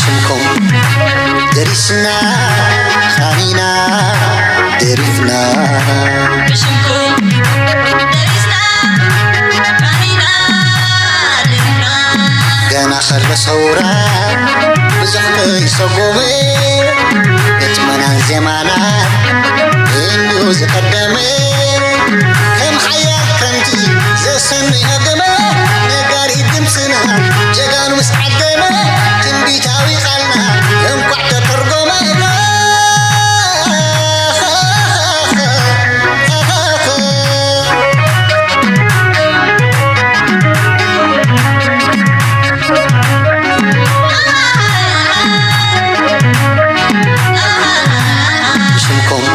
ሽምኩም ደሪስና ኻኒና ደሪፍና። ብሽምኩም ደሪስና ኻኒና ደሪፍና። ገና ከሎ ሰውራ ብዙሕ ከይሰጎመ፣ ግጥምናን ዜማናን እንዲዩ ዝቐደመ። ከም ሓያል ክረምቲ ዘሰንዮ ገመ፣ ነጋሪት ድምፅና ጀጋኑ ምስ ዓደመ፣ ትንቢታዊ ቃልና እንኳዕ ተተርጎመ። ብሽምኩም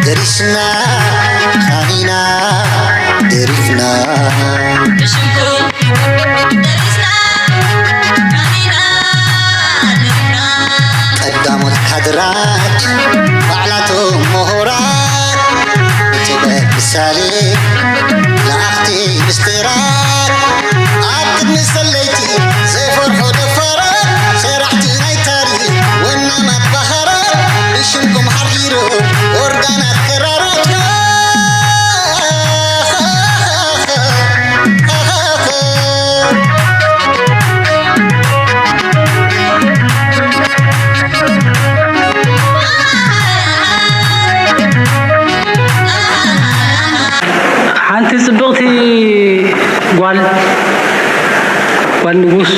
ደሪስና ኻኒና ደሪፍና። ብሽምኩም ደሪስና ኻኒና ደሪፍና። ቀዳሞት ካድራት ባዕላቶም ምሁራት፣ ብጥበብ ምሳሌ ለኣኽቲ ምስጢራት፣ ኣብ ቅድሚ ሰለይቲ ዘይፈርሑ ደፋራት፣ ሰራሕቲ ናይ ታሪኽ ወናማት ባሃራት፣ ብሽምኩም ሓርሒሩ ኦርጋናት ክራራት። ሓንቲ ጽብቕቲ ጓል፣ ጓል ንጉስ፣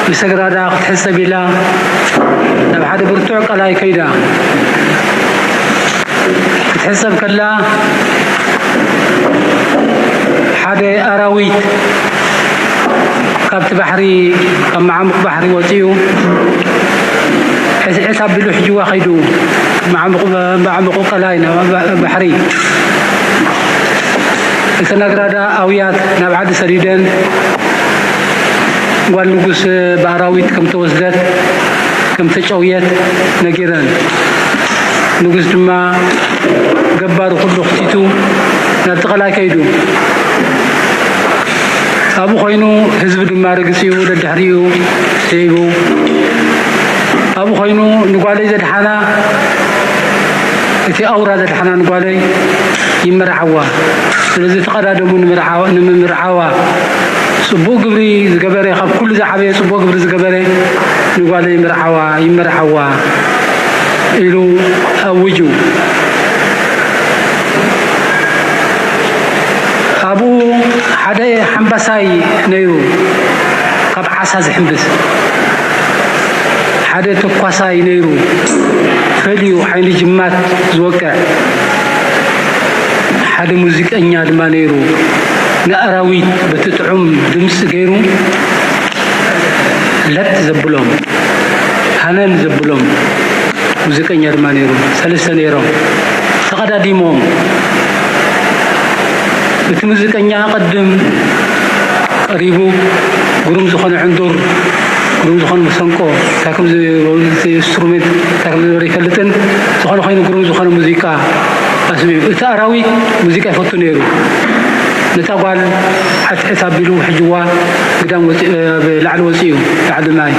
ምስ ኣግራዳ ክትሕሰብ ኢላ ናብ ሓደ ብርቱዕ ቀላይ ከይዳ። ክትሕሰብ ከላ፣ ሓደ ኣራዊት ካብቲ ባሕሪ፣ ካብ መዓሙቕ ባሕሪ ወጺኡ፣ ዕስዕስ ኣቢሉ ሒጅዋ ከይዱ። መዓሙቕ፣ መዓሙቕ ቀላይ፣ ባሕሪ። እተን ኣግራዳ ኣውያት ናብ ዓዲ ሰዲደን፣ ጓል ንጉስ ብኣራዊት ከም ተወስደት፣ ከም ተጨውየት ነጊረን። ንጉስ ድማ ገባሩ ኩሉ ክቲቱ ናብቲ ቀላይ ከይዱ። ኣብኡ ኮይኑ ህዝቢ ድማ ርግጺኡ ደድሕሪኡ ስዒቡ። ኣብኡ ኮይኑ ንጓለይ ዘድሓና፣ እቲ ኣውራ ዘድሓና ንጓለይ ይመርዓዋ። ስለዚ ተቐዳደሙ ንምርዓዋ፣ ንምምርዓዋ። ጽቡቕ ግብሪ ዝገበረ፣ ካብ ኩሉ ዝዓበየ ጽቡቕ ግብሪ ዝገበረ ንጓለይ ይምርዓዋ፣ ይመርዓዋ ኢሉ ኣዊጁ። ኣብኡ ሓደ ሓምባሳይ ነይሩ፣ ካብ ዓሳ ዝሕምብስ። ሓደ ተኳሳይ ነይሩ፣ ፈልዩ ዓይኒ ጅማት ዝወቅዕ። ሓደ ሙዚቀኛ ድማ ነይሩ፣ ንኣራዊት በቲ ጥዑም ድምፂ ገይሩ ለጥ ዘብሎም፣ ሃነን ዘብሎም ሙዚቀኛ ድማ ነይሩ። ሰለስተ ነይሮም ተቐዳዲሞም። እቲ ሙዚቀኛ ቅድም ቀሪቡ፣ ግሩም ዝኾነ ዕንዱር፣ ግሩም ዝኾነ መሰንቆ፣ እንታይ ከም ዝ-፣ እቲ ኢንስትሩሜንት እንታይ ከም ዝነበረ ይፈልጥን፣ ዝኾነ ኮይኑ ግሩም ዝኾነ ሙዚቃ ኣስሚዑ። እቲ ኣራዊት ሙዚቃ ይፈቱ ነይሩ። ነታ ጓል ሕትሕት ኣቢሉ ሒጅዋ ግዳም ወፂ-፣ ኣብ ላዕሊ ወፂኡ፣ ላዕሊ ማይ።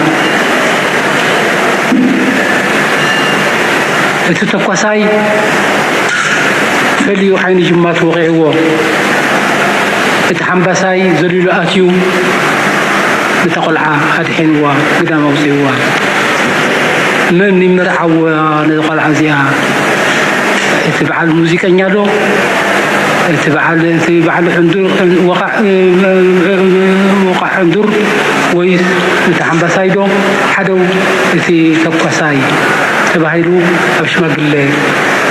እቲ ተኳሳይ ፈልዩ ዓይኒ ጅማቱ ወቒዕዎ። እቲ ሓምባሳይ ዘሊሉ ኣትዩ ነታ ቆልዓ ኣድሒንዋ፣ ግዳም ኣውፂእዋ። መን ይምርዓዋ ነዚ ቆልዓ እዚኣ? እቲ በዓል ሙዚቀኛ ዶ? እቲ በዓል፣ እቲ በዓል ዕንዱር፣ ወቓዕ፣ ወቓዕ ዕንዱር ወይስ እቲ ሓምባሳይ ዶ? ሓደው እቲ ተኳሳይ ተባሂሉ ኣብ ሽማግለ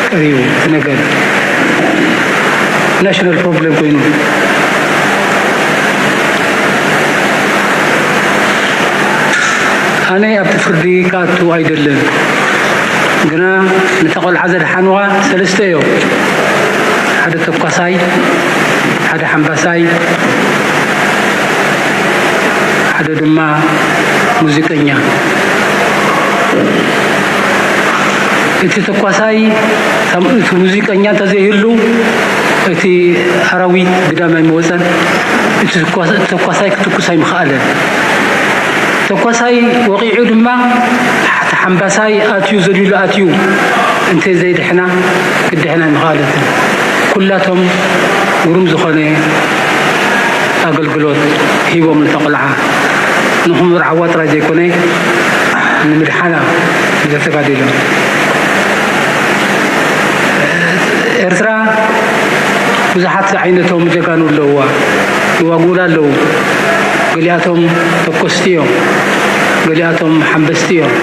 ቀሪቡ። እቲ ነገር ናሽናል ፕሮብሌም ኮይኑ፣ ኣነ ኣብቲ ፍርዲ ክኣቱ ኣይደልን። ግና ነታ ቆልዓ ዘድሓንዋ ሰለስተ እዮም። ሓደ ተኳሳይ፣ ሓደ ሓምባሳይ፣ ሓደ ድማ ሙዚቀኛ። እቲ ተኳሳይ፣ እቲ ሙዚቀኛ እንተዘይህሉ፣ እቲ ኣራዊት ግዳም ኣይምወፀን። እቲ ተኳስ-፣ ተኳሳይ ክትኩስ ኣይምኸኣለን። ተኳሳይ ወቒዑ ድማ፣ ተሓምባሳይ ኣትዩ ዘሊሉ ኣትዩ እንተ ዘይድሕና፣ ክድሕና ኣይምኽኣለትን። ኩላቶም ግሩም ዝኾነ ኣገልግሎት ሂቦም ነታ ቆልዓ። ንኽምርዓዋ ጥራይ ዘይኮነ፣ ንምድሓና ዘተጋዲሎም። ኤርትራ ብዙሓት ዝዓይነቶም ጀጋኑ ኣለውዋ፣ ይዋግኡላ ኣለዉ። ገሊኣቶም ተኮስቲ እዮም፣ ገሊኣቶም ሓምበስቲ እዮም፣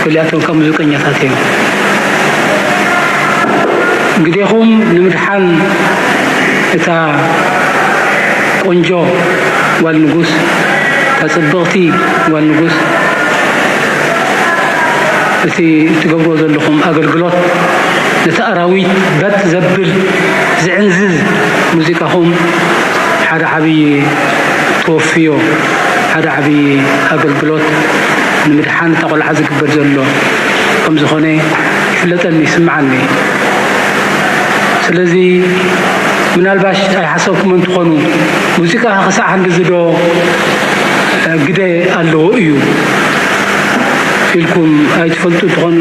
ገሊኣቶም ካብ ሙዚቀኛታት እዮም። ግዴኹም ንምድሓን እታ ቆንጆ ጓል ንጉስ፣ እታ ጽብቕቲ ጓል ንጉስ፣ እቲ እትገብርዎ ዘለኹም ኣገልግሎት፣ ነቲ ኣራዊት በጥ ዘብል ዝዕንዝዝ ሙዚቃኹም ሓደ ዓብዪ ተወፍዮ፣ ሓደ ዓብዪ ኣገልግሎት ንምድሓን እታ ቆልዓ ዝግበር ዘሎ ከም ዝኾነ ይፍለጠኒ፣ ይስምዓኒ። ስለዚ ምናልባሽ ኣይሓሰብኩምን ትኾኑ፣ ሙዚቃ ክሳዕ ክንድዚ ዶ ግደ ኣለዎ እዩ ኢልኩም ኣይትፈልጡ ትኾኑ፣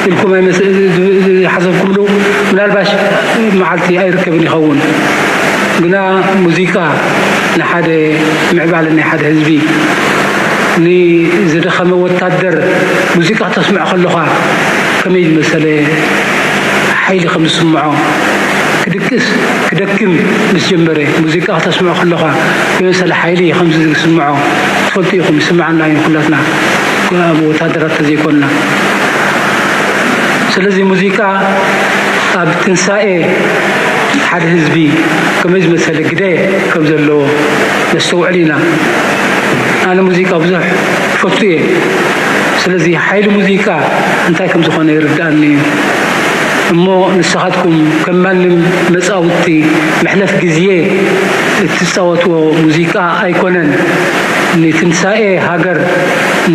ኢልኩም ኣይሓሰብኩምሉ። ምናልባሽ መዓልቲ ኣይርከብን ይኸውን። ግና ሙዚቃ ንሓደ ምዕባለ ናይ ሓደ ህዝቢ፣ ንዝደኸመ ወታደር ሙዚቃ ክተስምዖ ከለኻ ከመይ ዝመሰለ ሓይሊ ከም ዝስምዖ፣ ክድቅስ ክደክም ምስ ጀመረ ሙዚቃ ክተስምዖ ከለኻ ከመይ ዝመሰለ ሓይሊ ከም ዝስምዖ ትፈልጡ ኢኹም። ይስምዓና እዩ ኩላትና፣ ወታደራት ተዘይኮንና። ስለዚ ሙዚቃ ኣብ ትንሳኤ ሓደ ህዝቢ ከመይ ዝመሰለ ግደ ከም ዘለዎ ነስተውዕል ኢና። ኣነ ሙዚቃ ብዙሕ ይፈቱ እየ። ስለዚ ሓይሊ ሙዚቃ እንታይ ከም ዝኾነ ይርድኣኒ እዩ። እሞ ንስኻትኩም ከም ማንም መጻውቲ፣ መሕለፍ ግዜ እትጻወትዎ ሙዚቃ ኣይኮነን። ንትንሳኤ ሃገር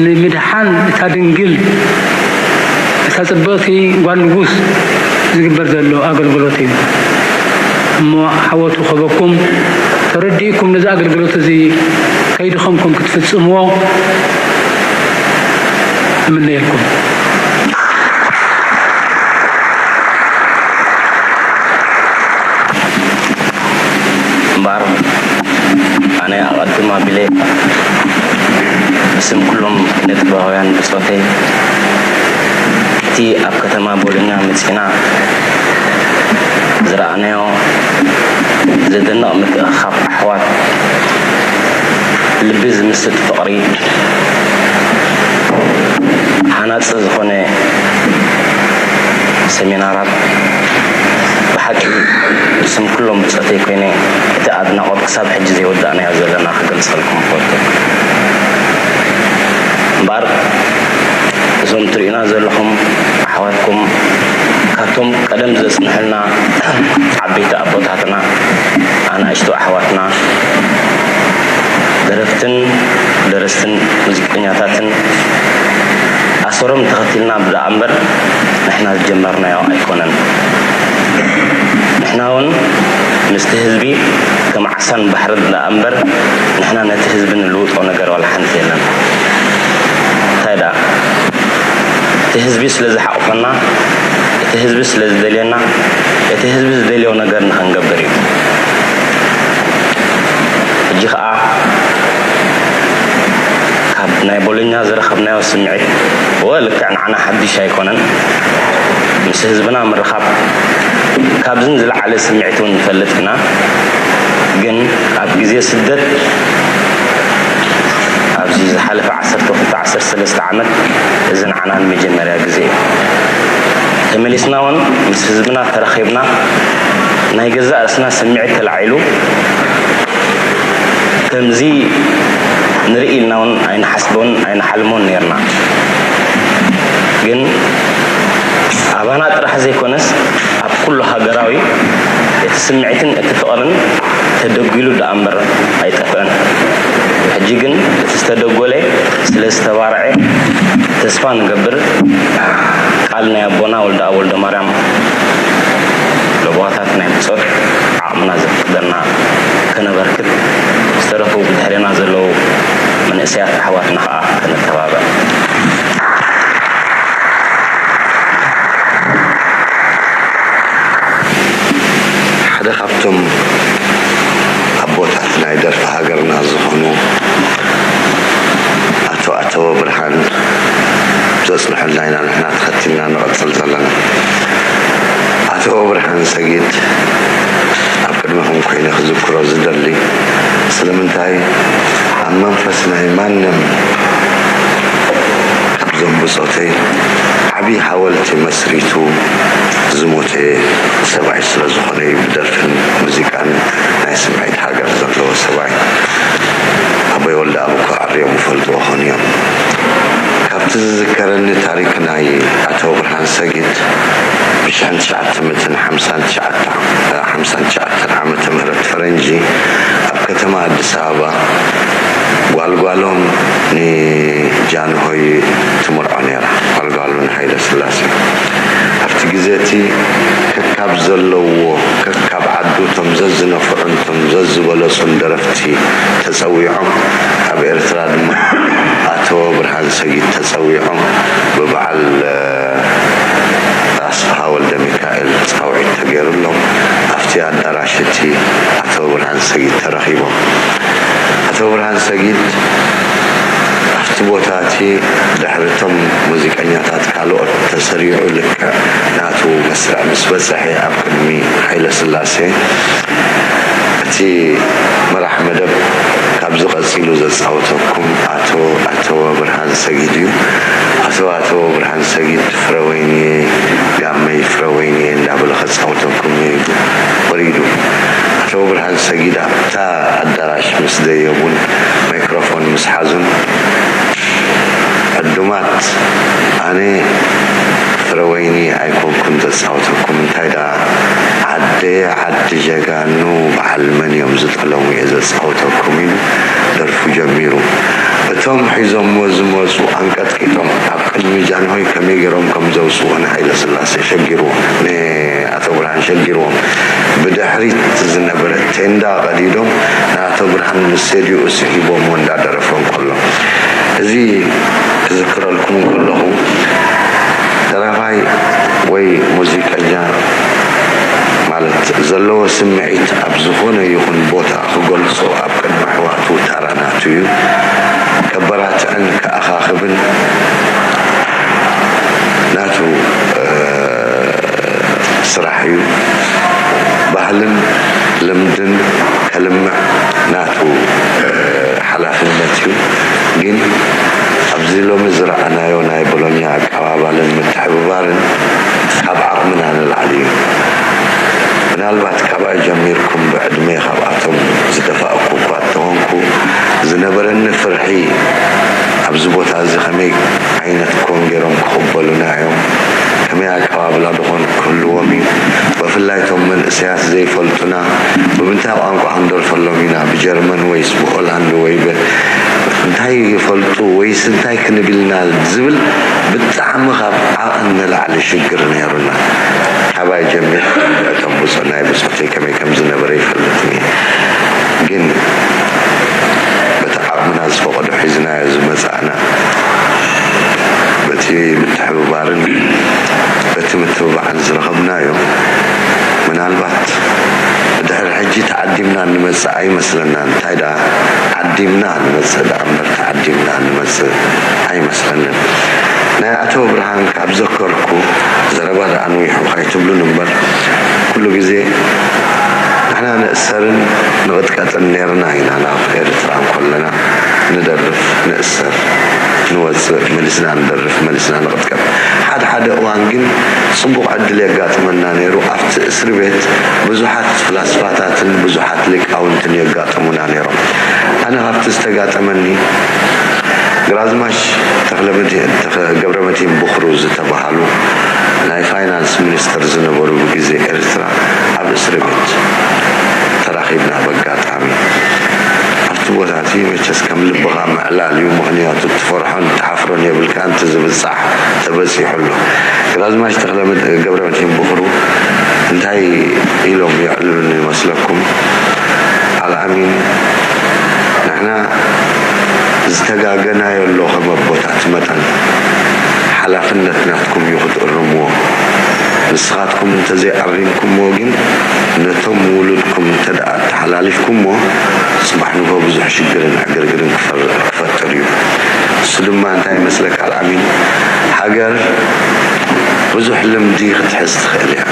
ንምድሓን እታ ድንግል፣ እታ ጽብቕቲ ጓል ንጉስ ዝግበር ዘሎ ኣገልግሎት እዩ። እሞ ዓወቱ ክበኩም፣ ተረዲእኩም ነዚ ኣገልግሎት እዚ ከይድኸምኩም ክትፍጽምዎ እምነየልኩም። እምበኣር፣ ኣነ ኣቐድም ኣቢለ ብስም ኩሎም ኪነ ጥበባውያን ብጾተይ፣ እቲ ኣብ ከተማ ቦሎኛ መጺና ዝረኣናዮ ዘደንቕ ምትእኽኻብ ኣሕዋት፣ ልቢ ዝምስጥ ፍቕሪ፣ ሃናጺ ዝኾነ ሰሚናራት፣ ብሓቂ ብስም ኩሎም ብጾተይ ኮይነ እቲ ኣድናቖት ክሳብ ሕጂ ዘይወዳእናዮ ዘለና ክገልጸልኩም እፈቱ። እምበኣር እዞም ትርእዩና ዘለኹም ኣሕዋትኩም ካብቶም ቀደም ዘጽንሑልና ዓበይቲ ኣቦታትና፣ ኣናእሽቱ ኣሕዋትና፣ ደረፍትን ደረስትን ሙዚቀኛታትን ኣሰሮም ተኸቲልና ብደኣ እምበር ንሕና ዝጀመርናዮ ኣይኮነን። ንሕና እውን ምስቲ ህዝቢ ከም ዓሳን ባሕርን ደኣ እምበር ንሕና ነቲ ህዝቢ ንልውጦ ነገር ዋላ ሓንቲ የለን። እንታይ ደኣ እቲ ህዝቢ ስለ ዝሓቑፈና፣ እቲ ህዝቢ ስለ ዝደልየና፣ እቲ ህዝቢ ዝደልዮ ነገር ንኽንገብር እዩ። ሕጂ ኸኣ ካብ ናይ ቦሎኛ ዝረኸብናዮ ስምዒት፣ እወ ልክዕ ንዓና ሓድሽ ኣይኮነን። ምስ ህዝብና ምርኻብ ካብዝን ዝለዓለ ስምዒት እውን ንፈልጥ ኢና። ግን ኣብ ግዜ ስደት ኣብዚ ዝሓለፈ ዓሰርተ ክልተ ዓሰርተ ሰለስተ ዓመት እዚ ንዓና ንመጀመርያ ግዜ እዩ። ተመሊስና እውን ምስ ህዝብና ተራኺብና ናይ ገዛእ ርእስና ስምዒት ተላዒሉ ከምዚ ንርኢ ኢልና እውን ኣይንሓስቦን ኣይንሓልሞን ነይርና። ግን ኣባና ጥራሕ ዘይኮነስ ኣብ ኩሉ ሃገራዊ እቲ ስምዒትን እቲ ፍቕርን ተደጒሉ ደኣ እምበር ኣይጠፍአን። ሕጂ ግን እቲ ዝተደጎለ ስለ ዝተባርዐ ተስፋ ንገብር። ቃል ናይ ኣቦና ወልደኣብ ወልደማርያም ለበዋታት ናይ ብጾት ዓቕምና ዘፍቅደልና ከነበርክት ዝተረፉ ብድሕሬና ዘለዉ መንእሰያት ኣሕዋትና ኸኣ ክንተባበዕ። ሓደ ካብቶም ኣቦታት ናይ ደርፊ ሃገርና ዝኾኑ ኣቶ ኣተወ ብርሃን ዘጽንሑልና ኢና ንሕና ተኸቲልና ንቐጽል ዘለና። ኣተወ ብርሃን ሰጊድ ኣብ ቅድመኹም ኮይነ ክዝክሮ ዝደሊ፣ ስለምንታይ ኣብ መንፈስ ናይ ማንም ካብዞም ብጾተይ ዓቢ ሓወልቲ መስሪቱ ዝሞተ ሰብኣይ ስለ ዝኾነ እዩ። ብደርፍን ሙዚቃን ናይ ስምዒት ሃገር ዘለዎ ሰብኣይ። ኣቦይ ወልደኣብ እኮ ኣርዮም ይፈልጥዎ ኾን እዮም። ካብቲ ዝዝከረኒ ታሪክ ናይ ኣቶ ብርሃን ሰጊድ፣ ብሽሕን ትሽዓተ ሚእትን ሓምሳን ትሽዓተ፣ ሓምሳን ትሽዓተን ዓመተ ምህረት ፈረንጂ ኣብ ከተማ ኣዲስ ኣበባ ጓልጓሎም ንጃንሆይ ትምርዖ ነይራ፣ ጓልጓሎ ንሃይለ ስላሴ። ኣብቲ ግዜ እቲ ከካብ ዘለዎ፣ ከካብ ዓዱ እቶም ዘዝነፍዑን እቶም ዘዝበለጹን ደረፍቲ ተጸዊዖም፣ ኣብ ኤርትራ ድማ ኣቶ ብርሃን ሰጊድ ተጸዊዖም፣ ብበዓል፣ እ፣ ኣስፍሃ ወልደ ሚካኤል ጻውዒት ተገይሩሎም፣ ኣብቲ ኣዳራሽ እቲ ኣቶ ብርሃን ሰጊድ ተረኺቦም። ኣቶ ብርሃን ሰጊድ ኣብቲ ቦታ እቲ ድሕሪ እቶም ሙዚቀኛታት ካልኦት ተሰሪዑ፣ ልክዕ ናቱ መስርዕ ምስ በጽሐ፣ ኣብ ቅድሚ ሃይለ ስላሴ እቲ መራሕ መደብ ካብዚ ቀጺሉ ዘጻወተኩም ኣቶ ኣተወ ብርሃን ሰጊድ እዩ። ኣቶ ኣተወ ብርሃን ሰጊድ ፍረወይኒ ጋመይ ፍረወይኒ እንዳበለ ከጻውተኩም እዩ ወሪዱ። ኣቶ ብርሃን ሰጊድ ኣብታ ኣዳራሽ ምስ ደየቡን ማይክሮፎን ምስ ሓዙን፣ ዕዱማት፣ ኣነ ፍረወይኒ ኣይኮንኩን ዘጻውተኩም፣ እንታይ ደኣ ዓደየ ዓዲ ጀጋኑ በዓል መን እዮም ዝጠለሙ እየ ዘጻውተኩም ኢሉ ደርፉ ጀሚሩ። እቶም ሒዞምዎ ዝመጹ ኣንቀጥቂጦም ኣብ ቅድሚ ጃንሆይ ከመይ ገይሮም ከም ዘውጽዎ ንሃይለ ስላሴ ሸጊርዎም፣ ንኣቶ ብርሃን ሸጊርዎም። ብድሕሪት ዝነበረ ቴንዳ ቀዲዶም ንኣቶ ብርሃን ምስ ሴዲኡ ስሒቦምዎ እንዳደረፈ እንከሎ፣ እዚ ክዝክረልኩም ከለኹ፣ ደራፋይ ወይ ሙዚቀኛ ማለት ዘለዎ ስምዒት ኣብ ዝኾነ ይኹን ቦታ ክገልጾ ኣብ ቅድሚ ኣሕዋቱ ታራ ናቱ እዩ። ከበራትዕን ከኣኻኽብን ናቱ፣ እ፣ ስራሕ እዩ። ባህልን ልምድን ከልምዕ ናቱ፣ እ፣ ሓላፍነት እዩ። ግን ኣብዚ ሎሚ ዝረኣናዮ ናይ ቦሎኛ ኣቀባባልን ምትሕብባርን ካብ ዓቕምና ንላዕሊ እዩ። ምናልባት ካባይ ጀሚርኩም ብዕድመ ካብኣቶም ዝደፋእኩ እኳ እንተኾንኩ፣ ዝነበረኒ ፍርሒ ኣብዚ ቦታ እዚ ከመይ ዓይነት ኮን ገይሮም ክቕበሉና እዮም፣ ከመይ ኣቀባብላ ድኾን ክህልዎም እዩ። ብፍላይ እቶም መንእሰያት ዘይፈልጡና፣ ብምንታይ ቋንቋ ክንደርፈሎም ኢና? ብጀርመን ወይስ ብሆላንድ ወይ ብ-፣ እንታይ ይፈልጡ ወይስ እንታይ ክንብል ኢና ዝብል ብጣዕሚ ካብ ዓቐን ንላዕሊ ሽግር ነይሩና። ካባይ ጀሚርኩም እቶም ብፁዕ ናይ ብጾተይ ከመይ ከም ዝነበረ ይፈልጥን እየ። ግን በቲ ዓቕምና ዝፈቐዶ ሒዝናዮ ዝመጻእና፣ በቲ ምትሕብባርን በቲ ምትብባዕን ዝረኸብናዮ፣ ምናልባት ብድሕሪ ሕጂ ተዓዲምና እንመጽእ ኣይመስለናን። እንታይ ደኣ ዓዲምና ንመጽእ ደኣ እምበር ተዓዲምና ንመጽእ ኣይመስለንን። ናይ ኣቶ ብርሃን ካብ ዘከርኩ፣ ዘረባ ደኣ ነዊሑ ከይትብሉን እምበር፣ ኩሉ ግዜ ንሕና ንእሰርን ንቕጥቀጥን ኔርና ኢና። ናብ ኤርትራ እንከለና ንደርፍ፣ ንእሰር፣ ንወጽእ፣ መሊስና ንደርፍ፣ መሊስና ንቕጥቀጥ። ሓደ ሓደ እዋን ግን ጽቡቕ ዕድል የጋጥመና ነይሩ። ኣብቲ እስሪ ቤት ብዙሓት ፍላስፋታትን ብዙሓት ሊቃውንትን የጋጥሙና ነይሮም። ኣነ ካብቲ ዝተጋጠመኒ፣ ግራዝማች ተኽለመድ-፣ ተኸ-፣ ገብረመድህን ብኽሩ ዝተባህሉ ናይ ፋይናንስ ሚኒስተር ዝነበሩ ብግዜ ኤርትራ ኣብ እስሪ ቤት ተራኺብና በጋጣሚ። ኣብቲ ቦታ እቲ መቸስ ከም ልብኻ ምዕላል እዩ፣ ምኽንያቱ ትፈርሖን ትሓፍሮን የብልካን፣ እቲ ዝብጻሕ ተበጺሑ ኣሎ። ግራዝማች ተኽለመድ-፣ ገብረመድህን ብኽሩ እንታይ ኢሎም የዕልሉኒ ይመስለኩም? ኣልኣሚን፣ ንሕና ዝተጋገናዮ ኣሎ ከም ኣቦታት መጠን ሓላፍነት ናትኩም እዩ ክትእርምዎ። ንስኻትኩም እንተዘይኣሪምኩምዎ ግን ነቶም ውሉድኩም እንተ ደኣ ኣተሓላሊፍኩምዎ፣ ጽባሕ ንግሆ ብዙሕ ሽግርን ዕግርግርን ክፈር-፣ ክፈጥር እዩ። እሱ ድማ እንታይ ይመስለካ ኣልኣሚን? ሃገር ብዙሕ ልምዲ ክትሕዝ ትኽእል እያ።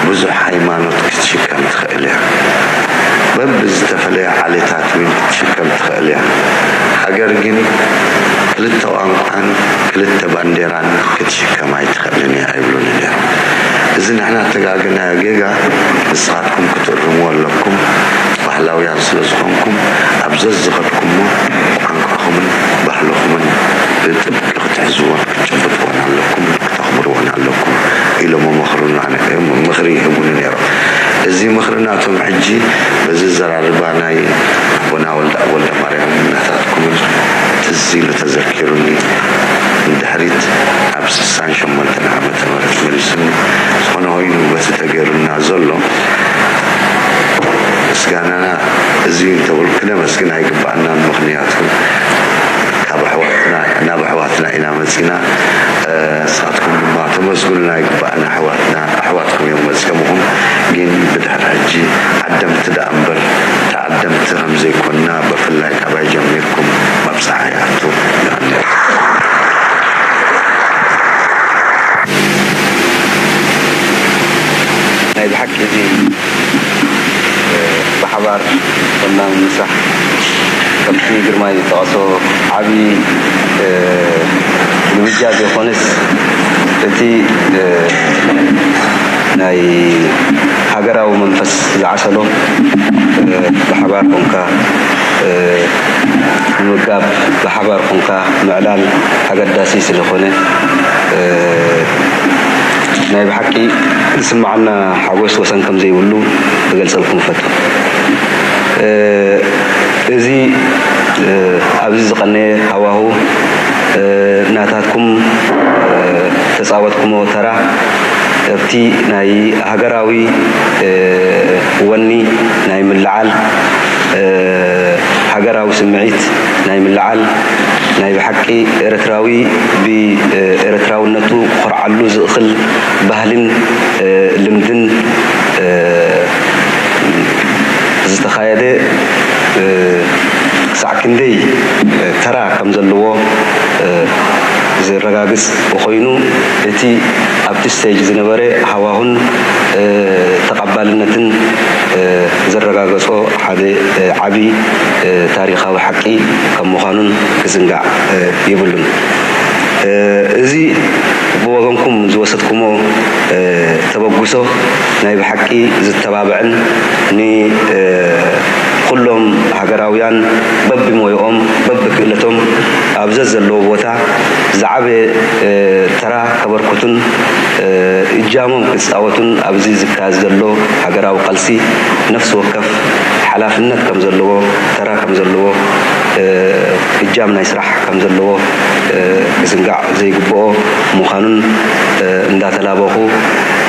ብዙሕ ሃይማኖት ክትሽከም ትኽእል እያ። በብዝተፈለየ ዓሌታት እውን ክትሽከም ትኽእል እያ። ሃገር ግን ክልተ ቋንቋን ክልተ ባንዴራን ክትሽከም ኣይትኽእልን እያ ኣይብሉን እዮም። እዚ ንሕና እተጋገናዮ ጌጋ ንስኻትኩም ክትእርምዎ ኣለኩም። ባህላውያን ስለ ዝኾንኩም ኣብ ዘዝኸድኩሞ ቋንቋኹምን ባህልኹምን ብጥብቂ ክትሕዝዎን ክትጭብጥዎን ኣለኩም። ክተኽብርዎን ኣለኩም ኢሎም መኽሩና፣ ምኽሪ ይህቡኒ ነይሮም። እዚ ምኽሪ ናቶም ሕጂ በዚ ዘራርባ ናይ ኣቦና ወልደ፣ ወልደ ማርያም እናታትኩምን ትዝ ኢሉ ተዘኪሩኒ። ንድሕሪት ኣብ ስሳን ሸሞንተን ዓመተ ምህረት መሊሱኒ። ዝኾነ ኮይኑ በቲ ተገይሩና ዘሎ ምስጋናና እዚ እንተበልኩ ክነመስግን ኣይግባኣናን። ምኽንያቱ ካብ ኣሕዋትና፣ ናብ ኣሕዋትና ኢና መጺና። እ፣ ንስኻትኩም ድማ ተመስግኑና ይግባኣና። ኣሕዋትና፣ ኣሕዋትኩም እዮም መጺኦምኹም። ግን ብድሕሪ ሕጂ ዓደምቲ ደኣ እምበር ተዓደምቲ ከም ዘይኮንና ብፍላይ ካባይ ጀሚርኩም መብጽዓ ይኣቱ። ይቐንየልና። ናይ ብሓቂ እዚ ብሓባር ኮይና ንምስራሕ፣ ከምቲ ግርማይ ዝጠቐሶ፣ ዓቢ፣ እ፣ ግብጃ ዘይኮነስ፣ እቲ፣ እ፣ ናይ ሃገራዊ መንፈስ ዝዓሰሎ፣ እ፣ ብሓባር ኮንካ፣ እ፣ ምምጋብ፣ ብሓባር ኮንካ ምዕላል ኣገዳሲ ስለኾነ፣ እ፣ ናይ ብሓቂ ዝስምዓና ሓጎስ ወሰን ከም ዘይብሉ ክገልጸልኩም እፈቱ። እ፣ እዚ፣ እ፣ ኣብዚ ዝቐነየ ሃዋሁ፣ እ፣ ናታትኩም፣ እ፣ ተጻወትኩሞ ተራ ኣብቲ ናይ ሃገራዊ፣ እ፣ ወኒ ናይ ምልዓል፣ እ፣ ሃገራዊ ስምዒት ናይ ምልዓል፣ ናይ ብሓቂ ኤርትራዊ ብኤርትራውነቱ ክኾርዓሉ ዝእኽል ባህልን፣ እ፣ ልምድን፣ እ፣ ዝተኻየደ፣ እ፣ ክሳዕ ክንደይ፣ እ፣ ተራ ከም ዘለዎ፣ እ፣ ዘረጋግጽ ኮይኑ፣ እቲ ኣብቲ ስቴጅ ዝነበረ ሃዋሁን፣ እ፣ ተቐባልነትን፣ እ፣ ዘረጋገጾ ሓደ፣ እ፣ ዓቢ፣ እ፣ ታሪኻዊ ሓቂ ከም ምዃኑን ክዝንጋዕ፣ እ፣ ይብሉን። እ፣ እዚ ብወገንኩም ዝወሰድኩሞ፣ እ፣ ተበግሶ ናይ ብሓቂ ዝተባብዕን ን፣ እ፣ ኩሎም ሃገራውያን በብሞያኦም በብክእለቶም ኣብ ዘዘለዎ ቦታ ዝዓበየ፣ እ፣ ተራ ከበርክቱን፣ እ፣ እጃሞም ክጻወቱን ኣብዚ ዝካየድ ዘሎ ሃገራዊ ቃልሲ ነፍሲ ወከፍ ሓላፍነት ከም ዘለዎ፣ ተራ ከም ዘለዎ፣ እ፣ እጃም ናይ ስራሕ ከም ዘለዎ፣ እ፣ ክዝንጋዕ ዘይግብኦ ምዃኑን፣ እ፣ እንዳተላበኹ፣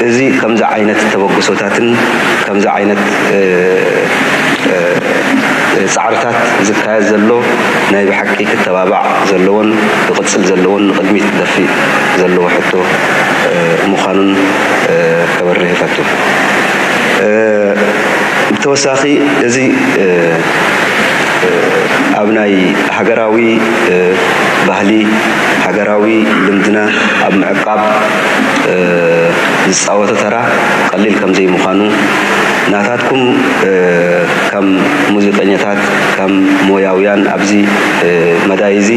እዚ ከምዚ ዓይነት ተበግሶታትን ከምዚ ዓይነት፣ እ፣ እ፣ ጻዕርታት ዝካየድ ዘሎ ናይ ብሓቂ ክተባባዕ ዘለዎን ክቕጽል ዘለዎን ንቕድሚት ክደፍእ ዘለዎ ሕቶ፣ እ፣ ምዃኑን፣ እ፣ ከበርህ ይፈቱ። እ፣ ብተወሳኺ እዚ፣ እ፣ እ፣ ኣብ ናይ ሃገራዊ፣ እ፣ ባህሊ፣ ሃገራዊ ልምድና ኣብ ምዕቃብ፣ እ፣ ዝጻወቶ ተራ ቀሊል ከም ዘይምዃኑ፣ ናታትኩም፣ እ፣ ከም ሙዚቀኛታት፣ ከም ሞያውያን ኣብዚ፣ እ፣ መዳይ እዚ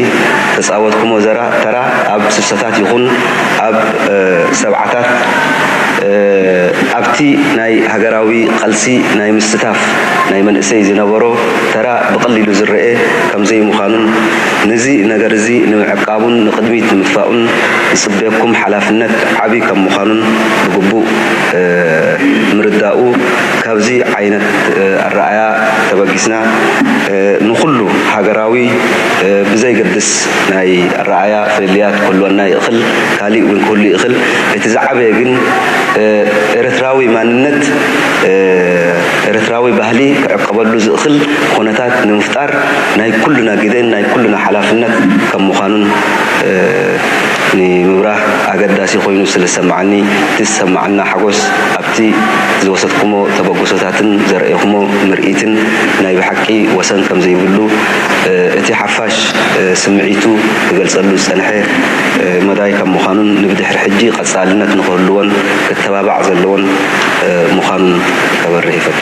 ተጻወትኩሞ ዘራ-፣ ተራ ኣብ ስሳታት ይኹን ኣብ፣ እ፣ ሰብዓታት፣ እ፣ ኣብቲ ናይ ሃገራዊ ቃልሲ ናይ ምስታፍ ናይ መንእሰይ ዝነበሮ ተራ ብቐሊሉ ዝረኤ ከም ዘይምዃኑን፣ ነዚ ነገር እዚ ንምዕቃቡን ንቕድሚት ንምጥፋኡን ዝጽበየኩም ሓላፍነት ዓቢ ከም ምዃኑን ብግቡእ፣ እ፣ ምርዳኡ፣ ካብዚ ዓይነት፣ እ፣ ኣረኣያ ተበጊስና፣ እ፣ ንኹሉ ሃገራዊ፣ እ፣ ብዘይገድስ ናይ ኣረኣያ ፍልልያት ክህልወና ይእኽል፣ ካሊእ እውን ክህሉ ይእኽል። እቲ ዝዓበየ ግን፣ እ፣ ኤርትራዊ ማንነት፣ እ፣ ኤርትራዊ ባህሊ ክዕቀበሉ ዝእኽል ኩነታት ንምፍጣር ናይ ኩልና ግደን ናይ ኩልና ሓላፍነት ከም ምዃኑን ንምብራህ ኣገዳሲ ኮይኑ ስለ ዝሰማዓኒ፣ እቲ ዝሰማዓና ሓጎስ ኣብቲ ዝወሰድኩሞ ተበግሶታትን ዘርእኹሞ ምርኢትን ናይ ብሓቂ ወሰን ከም ዘይብሉ እቲ ሓፋሽ ስምዒቱ ክገልጸሉ ዝጸንሐ መዳይ ከም ምዃኑን ንብድሕሪ ሕጂ ቀጻልነት ንኽህልዎን ክተባባዕ ዘለዎን ምዃኑን ከበርህ ይፈቱ።